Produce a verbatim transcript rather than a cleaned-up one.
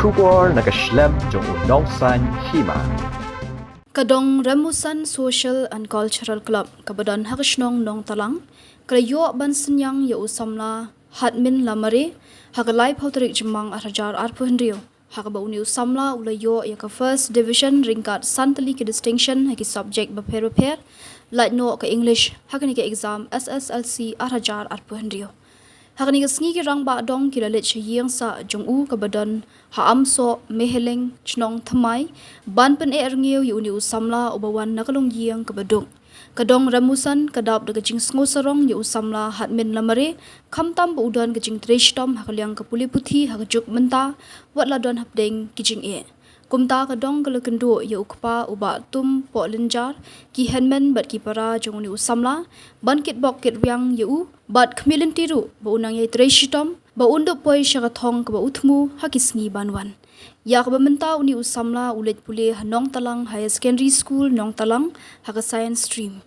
Khubor na ka shlem jong u Nongsaiñ Hima. Ka dong Remusan Social and Cultural Club kaba don ha ka shnong Nongtalang ka la ïoh ban synñiang ïa u samla Hadmin Lamare ha ka laiphew tarik Jymmang ar hajar arphew hynriew, ha kaba une u samla u la ïoh ïa ka first division ryngkat san tylli ki distinction ha ki subject bapher bapher, lait noh ka English ha kane ka exam S S L C ar hajar arphew hynriew. Ha kane ka sngi ki rangbah dong ki la leit sha ïing sah jong u kaba don ha Amsoh Meheleng, Chnong Thymmai, ban pyneh rngiew ïa une u samla uba wan na ka longïing kaba duk. Ka dong Remusan ka dap da ka jingsngew sarong ïa u samla Hadmin Lamare, khamtam ba u don ka jingtrei shitom ha ka liang ka pule puthi ha ka juk mynta, wat la don hapdeng ki jingeh. Kumta ka dong ka la kynduh ïa u kpa u Bah Tumpohlynjar, ki hynmen bad ki para jong une u samla ban kitbok kitrwiang ïa u, bad khmih lynti ruh ba un nang ïai trei shitom ba un dup poi sha ka thong kaba u thmu ha ki sngi ban wan. Ïa kaba mynta une u samla u leit pule ha Nongtalang Higher Secondary School Nongtalang ha ka Science Stream.